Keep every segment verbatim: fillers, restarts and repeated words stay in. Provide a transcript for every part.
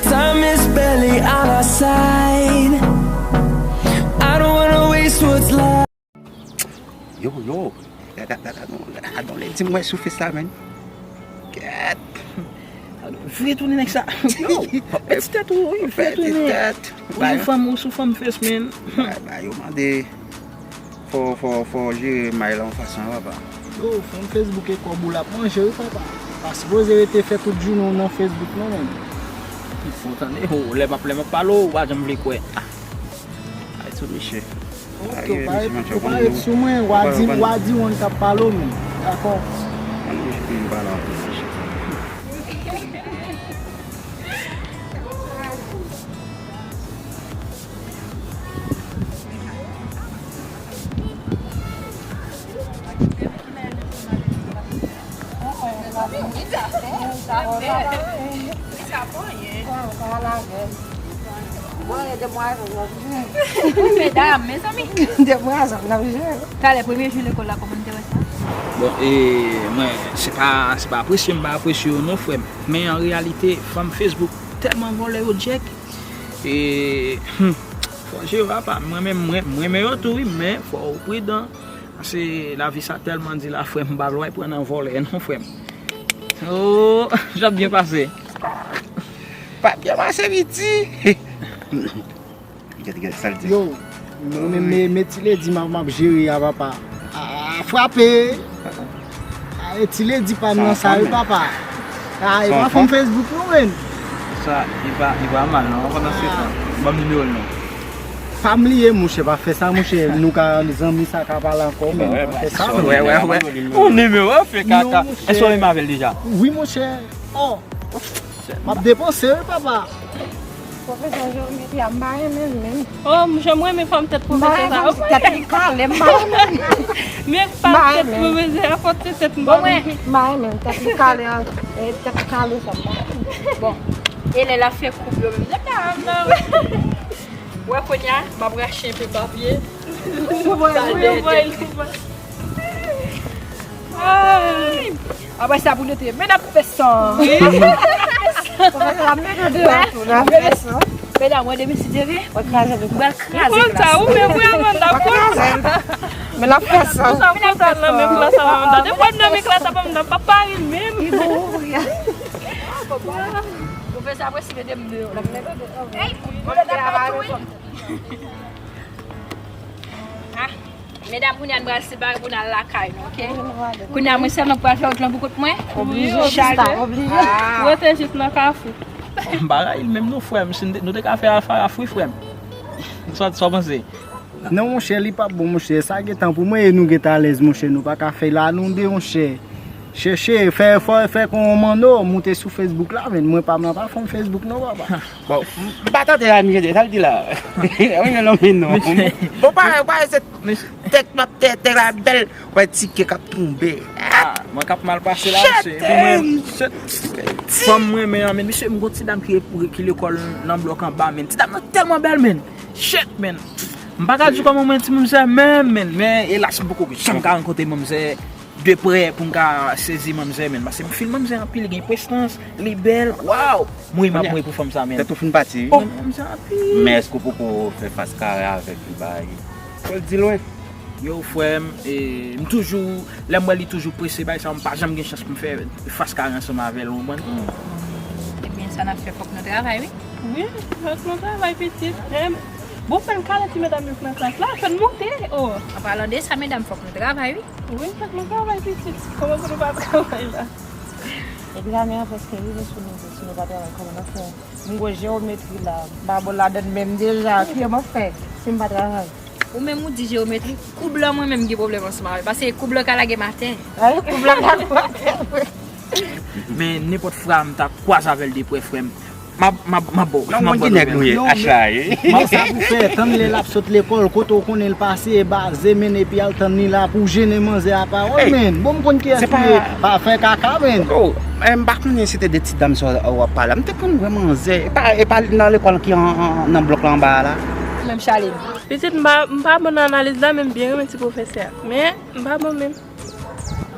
Time is barely on our side. I don't wanna waste what's left. Yo, yo. Dat, dat, dat, dat, non, dat, non, lè di m wè sou fes la, menn. Kèt. Vire tounen nèg sa. Yo, fè ti tèt ou, wi, vire tounen. Ou sou fanm, ou sou fanm fes, menn. Ba, ba, yo mande. Fò, fò, fò jere may la yon fason, papa. Yo, fanm Facebook e kòb ou l ap manje, wi, papa. Pa sipoze rete fè tout jounen w nan Facebook, non, menn. Fò tande, ho, lè m ap, lè m ap pale w, ou pa janm vle kwè. Ah. Ay, sou misye. Ok, ou parèt, ou parèt sou mwen, w a di, w a di w k ap pale w, menn. Dakò. Ann, misye, m pale anpil, misye. Medam, mezanmi. Talè, premye jou lekòl la, kòman n te wè sa? Bon, e, mwen, se pa, se pa apresye m pa apresye yo non, frè m. Men an reyalite, fanm Facebook tèlman vòlè yo djèk. E, hmm, fò jere papa, mwen menm, mwen, mwen renmen yo tou, wi, men fò w pridan. Paske lavi sa tèlman di la, frè m, m pa vle w pran nan vòlè, non, frè m. Oh, j ap byen pase. Pa byen pase, piti. Gade, gade sa l di. Yo, mwen menm, men, men ti ledi m ap, m ap jere a, papa. Ah, frape. Ah, e ti ledi pa m nan sa, wi, papa. Ah, e pa fanm Facebook, non, menn. Sa, li pa, li pa mal, non, pandan se tan. Ban m nimewo l, non. Pa m li ye, monchè, pa fè sa, monchè. Nou ka zanmi sa ka pale ankò, menn. Pa fè sa, non. Wè, wè, wè. Yon nimewo, fè kaka. Èske w renmen avè l deja? Wi, monchè. Oh. M ap depanse, wi, papa. Pwofesè jewomètri a, m pa renmen l menm. Oh, m janm renmen fanm tèt pwofesè sa yo. Tèt li kale, m pa renmen l. Men pa tèt pwofesè a, fòk se tèt m pa renmen. M pa renmen l, tèt li kale an, e, tèt li kale sa, m pa renmen l. Bon, e lè l ap fè koub yo menm, lè m ta renmen l. Wè, kounye a, m ap rache enpe papye. Ou voye, ou voye, ou voye. Ay! Apre sa, pou nou te, medam fè sa. Medam, mwen demiside, wi. Mwen kraze. Ou konn sa, ou menm, wi, Amanda, konn sa. Men l ap fè sa. Konn sa, konn sa, nan menm klas avè Amanda. Depi w nan menm klas avè Amanda, m pa pare l menm. Li bon, wi. Ou fè sa, apre si mete m deyò. Hey, mwen ta pale tou, wi. Ah, medam, kounye a n pral separe pou n al lakay nou, oke? Kounye a mwen sèlman k pral fè wout lan pou kont mwen. Oblije, sista, oblije. Rete jis nan kafou. M pa rayi l menm non, frè m. Si n te, nou te ka fè afara fri, frè m. Sa, sa w panse? Non, monchè, li p ap bon, monchè. Sa gentan pou mwen e nou gentan alèz, monchè. Nou pa ka fè la, nou de, monchè. Chèche, fè, fè, fè kon manno, moute sou Facebook la, men mwen pa m nan pa fanm Facebook non, papa. Bon, m pa tande la, misye, sa l di la. Wi, men non, men non. Bon, pa, pa, se tèt m ap tè, tèt la bèl. Wè, ti kè k ap tonbe. Ah, mwen k ap mal pase la, misye. Epi mwen, fanm mwen, men, men, misye, m gon ti dam ki, ki lekòl nan blòk anba, men. Ti dam nan tèlman bèl, men. Shit, men. M pa ka di kòman mwen ti manmzè menm, men, men, elas, m poko janm ka rankontre manmzè de prè pou m ka sezi manmzè, men. Paske m feel manmzè anpil, li gen prestans, li bèl, waw! Mouri m ap mouri pou fanm sa, men. Tèt ou fin pati, wi. Oh, manmzè anpil. Men èske w poko fè fas kare avèk li, bay? Fò l di lwen. Yo, frè m, e, m toujou, lè m wè li toujou prese, bay sa, m pa janm gen chans pou m fè fas kare ansanm avè l, ou konprann? Ebyen, sa n ap fè, fòk nou travay, wi. Wi, fòk nou travay, pitit. Bon, fè n kale ti medam yo k nan klas la, fè n moute, oh. An palan de sa, medam, fòk nou travay, wi. Wi, fòk nou travay, pitit. Kòman pou nou pa travay la? Egzamen an prèske rive sou nou, si nou pa travay, kòman n ap fè? M gwo jewometri la, m pa bon ladann menm deja, kiyè m ap fè si m pa travay? Ou menm ou di jewometri, koub lan mwen menm gen pwoblèm ansanm avè l, paske koub lan ka lage m atè. Ay, koub lan ka lage m atè, wi. Men nenpòt fwa m ta kwaze avè l de prè, frè m, m ap, m ap, m ap ba w, m ap ba w nèg nou ye, H la ye. Men sa pou fè, tann lè l ap sot lekòl, kote w konnen l pase, baze, men epi al tann li la pou w jennen manzè a pawòl, men. Bon, m konn kiyès ou ye, pa fè kaka, men. Oh, eh, m pa konnen si te de ti dam sa w ap pale la. M te konn wè manzè. E pa, e pa nan lekòl ki an, an, nan blòk la anba a la. Menm Charline. Pitit, m pa, m pa bon nan analiz la, men m byen renmen ti pwofesè a. Men, m pa bon menm.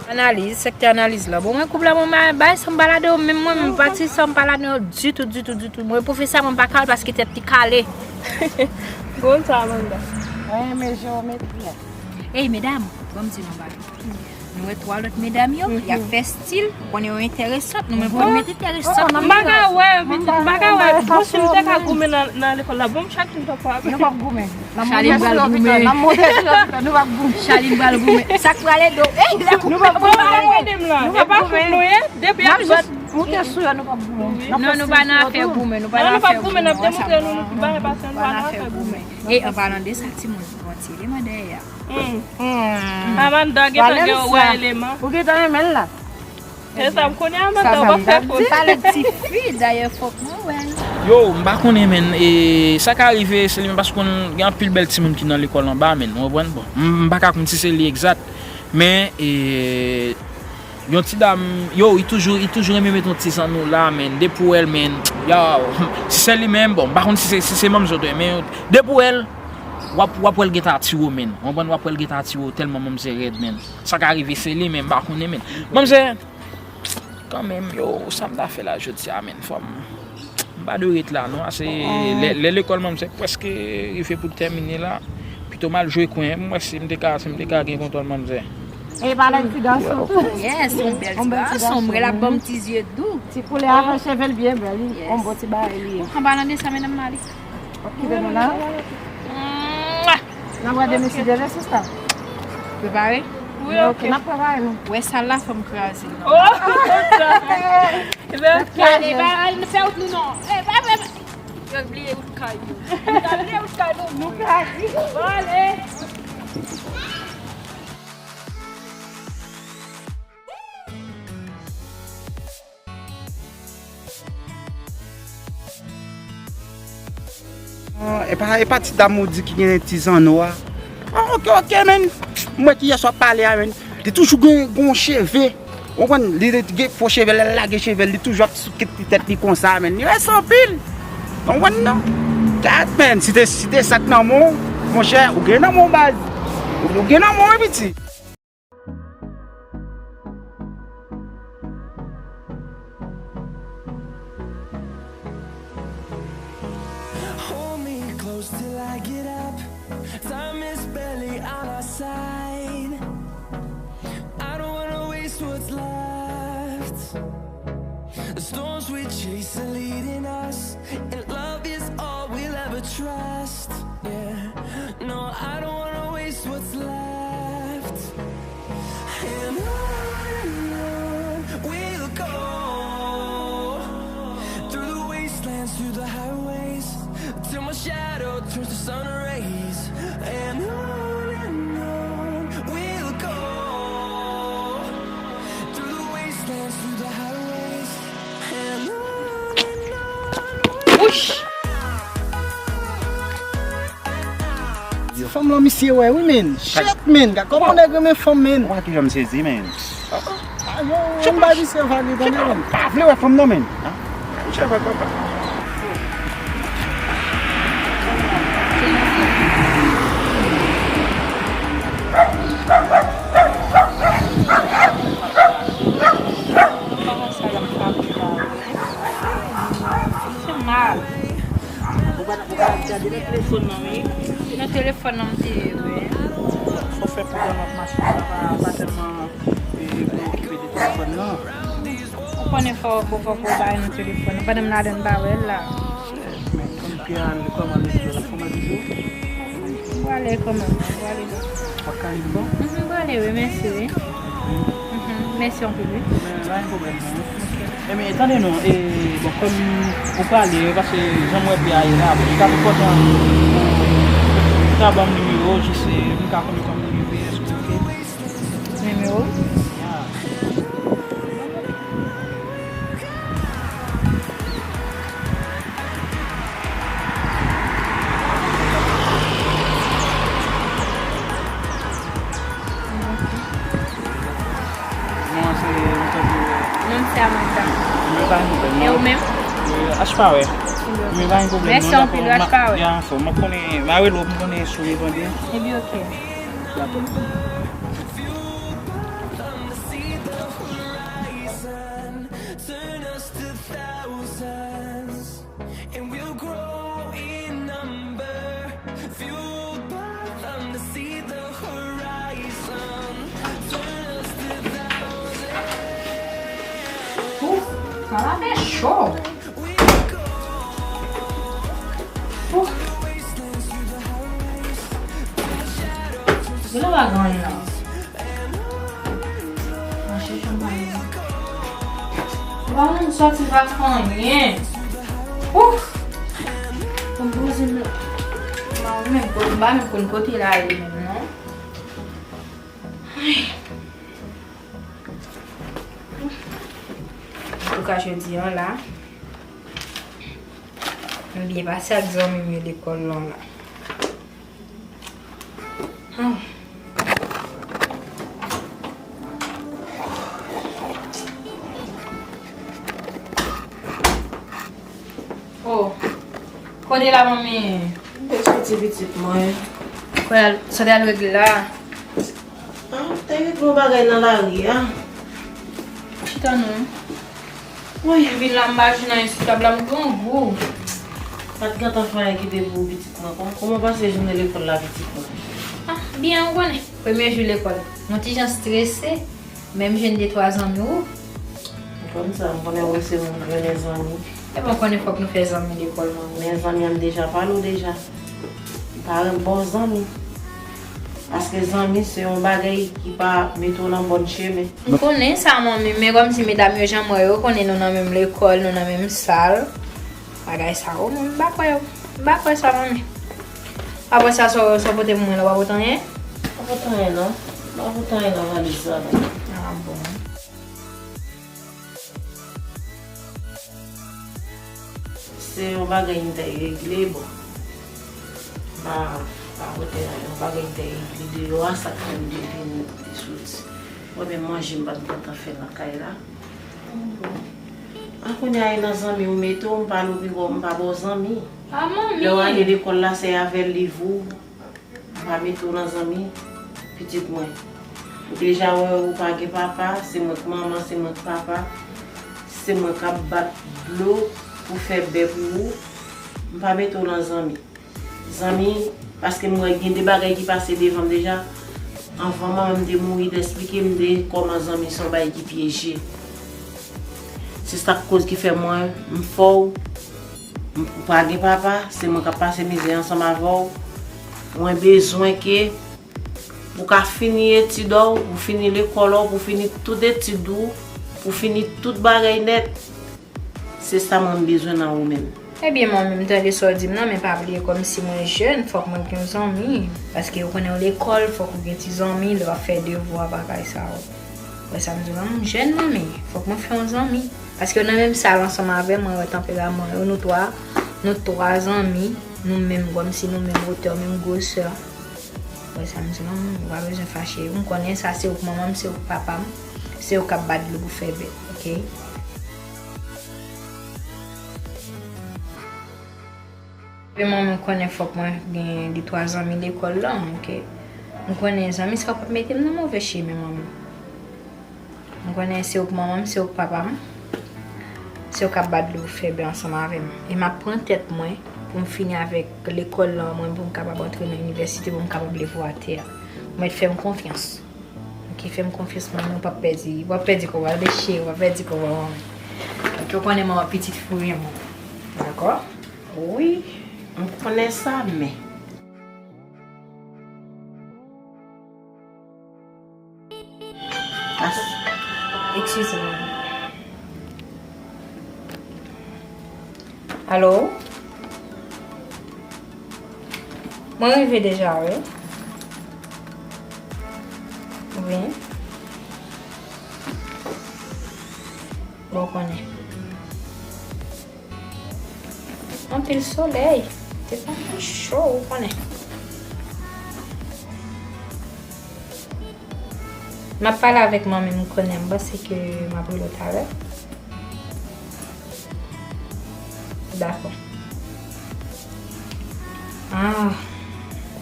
Analiz, sektè analiz la. Bon, mwen koub la, mwen bay san m pa ladan yo, menm mwen, menm pati san m pa ladan yo ditou, ditou, ditou. Mwen pwofesè a, mwen pa ka wè l paske tèt li kale. Bon, sa, Amanda. Mwen renmen jewometri a. Ey, medam, ban m di nou bagay. Nou wè twa lòt medam yo, y ap fè stil, ou konnen yo enteresant, nou menm pou nou met enteresant. M pa ka wè yo, pitit, m pa ka wè. Bon, si m te ka goumen nan, nan lekòl la, bon, m chak jou m t ap wè. Nou p ap goumen. N ap monte sou lopitò, n ap monte sou lopitò, nou p ap goumen. Charline pral goumen. Sa k prale do? Ey, lè nou p ap goumen. Ede m la. E pa fout nou ye, depi y ap bat. Monte sou yo, nou p ap goumen. Non, nou pa nan afè goumen, nou pa nan afè goumen. N ap demontre nou, nou pi bagay pase, nou pa nan afè goumen. E an palan de sa, timoun, gon ti eleman dèyè a. Hmm. Amanda gentan gen yon eleman. Ou gentan renmen l la? Se sa m konnen, Amanda, w ap fè fòs. Pale de ti fi, dayè fòk mwen wè l. Yo, m pa konnen, men, e, sa ka rive, se li menm, paske konn gen anpil bèl timoun ki nan lekòl anba, men, ou konprann? Bon, m, m pa ka konn si se li egzat, men, e, yon ti dam, yo, li toujou, li toujou renmen met yon ti zanno la, men, depi w wè l, men, yo, si se li menm, bon, m pa konn si se, si se manzè w te, men, depi w wè l, w ap, w ap wè l gentan atire w, men, ou konprann? W ap wè l gentan atire w, tèlman manzè rèd, men. Sa ka rive se li, men m pa konnen, men. Manzè, kanmenm, yo, sa m ta fè la jodi a, men, fò m, m pa dwe ret la, non, ase lè, lè lekòl manzè prèske rive pou tèmine la, pito m al jwe kwen, m wè si m te ka, si m te ka gen kontwòl manzè. E pa lè ti gason tou. Yes, yon bèl ti gason, mwen l ap ban m ti zye dou. Ti koulè a fè cheve l byen bèl, wi. Yon bon ti bagay li ye. An palan de sa, medam Mali. W ap kite nou la? Mwah! N ap gade mesye demen, sista. Prepare? Wi, ok. N ap prepare nou. Wè sal la, fò m kraze l. Oh! Gade, ba, al fè wout nou non. Eh, ba, ba, ba. Yo bliye wout kay yo. Yo bliye wout kay nou. Nou kraze. Bon, ale. Ah, e pa, e pa ti dam ou di ki gen ti zanno a. Ah, ok, ok, men. M wè ki yès w ap pale a, men. Li toujou gen, gen yon cheve. Ou konprann? Li, li gen fo cheve, lè l lage cheve l, li toujou ap souke ti tèt li konsa, men. Li rès anpil. Ou konprann, non? Gad, men. Si te, si te sa k nan men w, monchè, ou gen nan men w, baz. Ou, ou gen nan men w, wi, piti. Hold me close till I get up. Time is barely on our side. I don't wanna waste what's left. The storms we chase are leading us, and love is all we'll ever trust. Yeah, no, I don't wanna waste what's left. And on and on we'll go, through the wastelands, through the highways, till my shadow turns to sun rays. And on and on we'll go, through the wastelands, through the highways, and on and on we'll go. Ti fanm lan misye wè wi, men. Shit, men. Gad kòman nèg renmen fanm, men. Ou wè kijan m sezi, men. Ayo, m bay misye vag li, tande, men. Pa vle wè fanm nan, men. Hein? Chèf papa. Kòman sa l ap frape la? Se mal. Ou pa, ou pa gade nan telefòn nan, wi. Se nan telefòn nan m te ye, wi. Sa w fè pandan n ap mache, sa pa, pa tèlman, e, preokipe de telefòn nan. Ou konnen fò, fò, fò, fò w pa nan telefòn nan. Pandan m ladan m pa wè l la. Men, kòman, kòman mesye yo, la fòm a toujou? M prale kanmenm, m prale. W ap kale ankò? Mhm, m prale, wi, mèsi, wi. Mhm, mèsi anpil, wi. Men, pa gen pwoblèm, non. Ok. Ebyen, tande non, e, bon, kòm ou prale, paske jan m wè pye a ye la, bon, li t ap enpòtan pou ou ta ban m nimewo w, jis, e, m ka konnen kòman w rive, èske w oke? Nimewo m? Ya. Non, se, m tande. Non, m se Amanda. Mwen pa yon pwoblèm, non. E ou menm? E, H pa wè. Mwen pa yon pwoblèm, non. Mèsi anpil, H pa wè. Ya, anfòm. M ap konnen, m a rele w pou m konnen si w reponn byen. Ebyen, oke. Dakò. If you come from the sea, Cho. Ouh. Gade bagay la. Mwen chèche yon bagay. Ou pa menm sòti, pa fè anyen. Ouh. Pou m poze m la. Mwen menm, pou m pa menm konn kote l ale menm, non. Antouka, jodi a la, m byen pase ak zanmi m yo lekòl lan la. Ah. Oh. Kote la, manmi? M te soti pitit mwen. Kote al, sa te al regle la? Ah, te regle yon bagay nan lari a. Chita non. Woy, vin la m pa jwenn anyen sou tab la, m grangou. Pa t gentan fè anyen ki te pou pitit mwen. Kòman, kòman w pase jounen lekòl la, pitit mwen? Ah, byen, ou konnen. Premye jou lekòl. Yon ti jan strese. Men m jwenn de twa zanmi ou. M konn sa, m konnen ou se moun ki renmen zanmi. Ebyen, ou konnen fòk nou fè zanmi lekòl, manmi. Men zanmi an m deja pale w deja. M pa renmen bon zanmi. Paske zanmi se yon bagay ki pa mete w nan bòn chemen. M konnen sa, manmi, men kòmsi medam yo jan m wè yo, konnen nou nan menm lekòl, nou nan menm sal. Bagay sa yo, mwen, m pa kwè yo. M pa kwè sa, manmi. Apre sa, sa w, sa w pote pou mwen la, w pa pote anyen? M pa pote anyen, non. M pa pote anyen nan valiz la, non. Ah, bon. Se yon bagay m te regle, bon. M pa, pa pote anyen, yon bagay m te regle deyò a, sa k fè m te vin, te soti. Mwen menm manje m pa t gentan fè nan kay la. A kounye a, e nan zanmi ou mete w, m pa lou pi bon, m pa ba w zanmi. Ah, manmi. Lè w ale lekòl la, se avè liv ou, m pa mete w nan zanmi, pitit mwen. Ou deja wè ou pa gen papa, se mwen k manman, se mwen k papa, se mwen k ap bat dlo pou fè bè pou ou, m pa mete w nan zanmi. Zanmi, paske m wè gen de bagay ki pase devan m deja. Anvan manman m te mouri, te eksplike m de kòman zanmi se yon bagay ki pyeje. Se sa k koz ki fè mwen, m fè w, m, ou pa gen papa, se mwen k ap pase mizè ansanm avè w. Mwen bezwen ke ou ka fini etid ou, pou fini lekòl ou, pou fini tout etid ou, pou fini tout bagay nèt. Se sa mwen m bezwen nan ou menm. Ebyen, manmi, m tande sa w di m nan, men pa bliye kòmsi mwen jèn, fòk mwen gen yon zanmi. Paske ou konnen w lekòl, fòk ou gen ti zanmi, lè w ap fè devwa, bagay sa yo. Ou wè sa m di w la, m jèn, manmi, fòk mwen fè yon zanmi. Paske w nan menm sal ansanm avè m, mwen wè tanperaman yo, nou twa, nou twa zanmi, nou menm, kòmsi nou menm wotè, menm gwosè. Ou wè sa m di w la, ou pa bezwen fache. M konnen sa se ou k manman m, se ou k papa m, se ou k ap bat dlo pou fè bè, oke? Epi mwen, mwen konnen fòk mwen gen de twa zanmi lekòl lan, oke? M konnen zanmi sa yo p ap mete m nan move chemen, manmi. M konnen se ou k manman m, se ou k papa m, se ou k ap bat dlo pou fè bè ansanm avè m. E m ap pran tèt mwen pou m fini avèk lekòl lan, mwen, pou m kapab antre nan inivèsite, pou m kapab leve w atè a. Ou mèt fè m konfyans. Oke, fè m konfyans, manmi, ou p ap pèdi, ou p ap pèdi kòb ou, ale cheri, ou p ap pèdi kòb ou, manmi. Oke, ou konnen manman pitit fou renmen w. Dakò? Wi, m konnen sa, men. As- Eskize m. Alo? Mwen rive deja, wi. Wi. Bon, konnen. Anpil solèy. Te fè anpil cho, ou konnen. M ap pale avèk manmi m, konnen m panse ke m ap rele w talè. Dakò. Ah.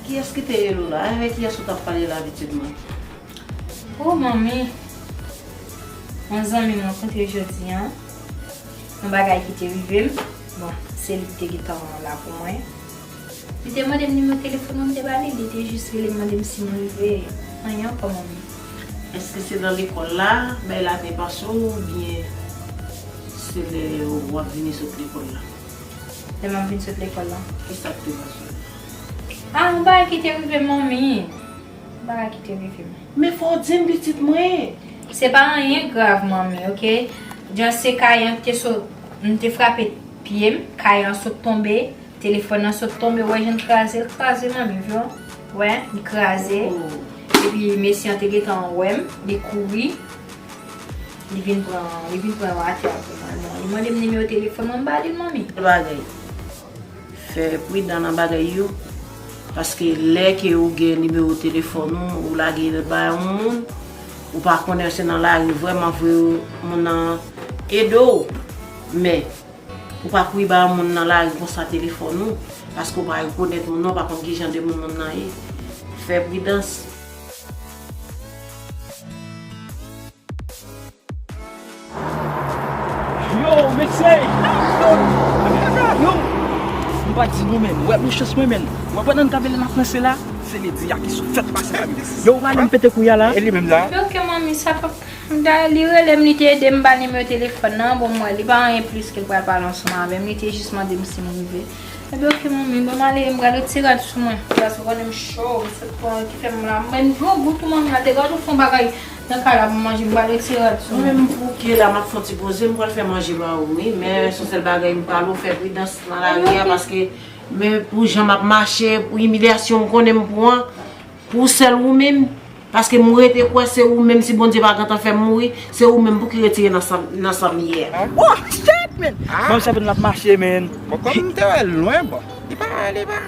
Kiyès ki te rele w la? Avèk kiyès ou t ap pale la, pitit mwen? O, manmi. Yon zanmi m rankontre jodi a. Yon bagay ki te rive m. Bon, se li ki te gentan la pou mwen. Li te mande m nimewo telefòn mwen, m te ba li, li te jis rele m mande m si m rive. Anyen ankò, manmi. Èske se nan lekòl la, bagay la te pase w, oubyen Se lè w ap vini sot lekòl la. Lè m ap vin sot lekòl la. Kisa k te pase? Ah, yon bagay ki te rive m, manmi. Yon bagay ki te rive m. Men fò w di m, pitit mwen. Se pa anyen grav, manmi, oke? Jan se kay an ki te sot, m te frape pye m, kay an sot tonbe, telefòn nan sot tonbe, w wè jan l kraze, l kraze, manmi, vre. W wè, li kraze. Oh. Epi mesye an te gentan wè m, li kouri. Li vin pran, li vin pran yo atè a pou mwen. Bon, li mande m nimewo telefòn mwen, m ba li l, manmi. Bagay. Fè pridan nan bagay yo, paske lè ke ou gen nimewo telefòn ou, ou lage l ba yon moun, ou pa konnen se nan lari vrèman vre moun nan ede w, men ou pa kouri ba yon moun nan lari konsa telefòn ou, paske ou pa rekonèt moun nan, ou pa konn ki jan de moun moun nan ye. Fè pridans. Yo, mesye! Yo! M pa di nou, men. Wè, bon chans mwen, men. Wè, pandan n t ap vin nan Franse la, se Ledi a ki sot fèt pase la, men. Yo, ou pa lè m pete kou ya la? E li menm la? Yo, ke manmi, sa pa, m ta, li rele m, li te ede m ba nimewo telefòn nan. Bon, mwen, li pa anyen plis ke l pral pale ansanm avè m. Li te jis mande m si m rive. Ebyen, oke, manmi, bon, m ale, m pral retire rad sou mwen. Gras ou konnen m cho, m sot pran ki fè m la. Mwen, gwo gout ou manmi, la te gade ou fè yon bagay nan kay la pou manje, m pral retire rad sou mwen. Mwen menm, m bouke la, m ap fè yon ti poze, m pral fè manje ba ou, wi. Men, se yon sèl bagay, m pale w fè pridans nan lari a, paske, men pou jan m ap mache, pou imilyasyon m konnen m pran, pou sèl ou menm, paske m rete kwè se ou menm, si Bondye pa gentan fè m mouri, se ou menm pou ki retire nan san, nan san m ye a. Oh, shit, man! Ah. Manmi sa fè n ap mache, man. Bon, kòm m te wè l lwen, bon, li pa, li pa,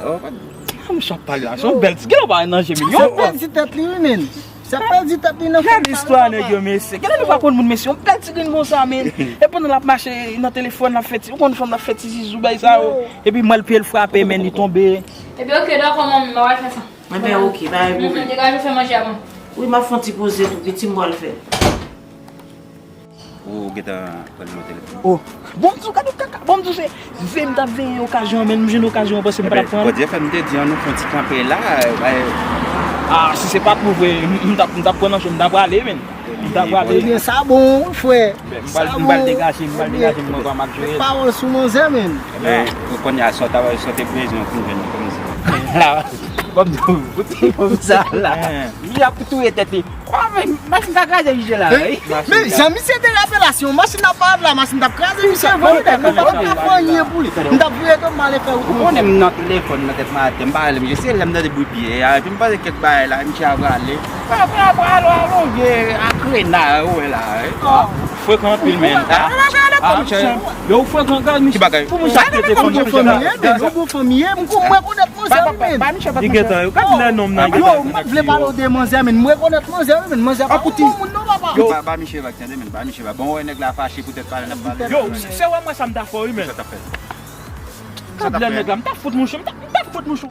oh, pa. Sa m ap pale la, se yon bèl ti, gade yon bagay nan je m, yo. Sa pèdi tèt li, wi, man. Sa pèdi tèt li nan. Gade istwa nèg yo, mesye. Gade nou pa konn moun, mesye. Yon bèl ti grenn konsa, man. E pandan l ap mache nan telefòn, l ap fè ti, ou konn fanm l ap fè ti zizou, bay sa yo. Epi mwen l pye l frape, man, li tonbe. Epi oke, dakò, manmi, m pa pral fè sa. Enben, oke, pa gen pwoblèm. Degaje w fè manje a ban m. Wi, m ap fè yon ti poze tou, piti, m pral fè. Ou gentan pran nimewo telefòn? Oh, bon, m di w, gade kaka, bon, m di w, se, se m t ap veye okazyon an, men m jwenn okazyon an, panse m pa t ap pran. Bondye fè m te di an nou fè yon ti kanpe la, bay. Ah, si se pa t pou vre, m, m t ap, m t ap pran nan cho, m t ap prale, men. M t ap prale. Ebyen, sa bon, frè. M pral, m pral degaje, m pral degaje, m wè kòman m ap jere. Pawòl sou manzè, men. Ebyen, ou konnen a sa w ta, sa w te bezwen pou jwenn kòmsi. La, bon, pou ti fòm sa la. Li ap touye tèt li. Oh, men, machin ta kraze misye la, wi. Men, jan misye te rapelasyon, machin nan pa la, machin t ap kraze misye, vre, nou pa t ap fè anyen pou li. M t ap vire do m ale fè wout mwen. Ou konnen m nan telefòn nan tèt maten, m pa rele misye, se lè m tande bri pye a, epi m panse kèk bagay la, misye ap rale. Frè, frè, frè, alò, alò, vye akrena, ou wè la, wi. Frekan anpil, men. Ah, yo, ou frekan, gad, misye. Ki bagay? Pou misye ap pete, pou misye. Yon bon fanmi ye, men, yon bon fanmi ye, m kou, mwen konèt manzè, men. Li gentan, yo, gad lè nonm nan gentan. Yo, m pa t vle pale w de manzè, men, m rekonèt manzè, wi, men, manzè pa yon bon moun, non, papa. Yo. Ba, ba misye vag, tande, men, ba misye vag. Bon, wè nèg la fache poutèt pale n ap pale. Yo, se wè mwen sa m ta fè, wi, men. Sa t ap fè. Gad lè nèg la, m ta fout mouche, m ta, m ta fout mouche.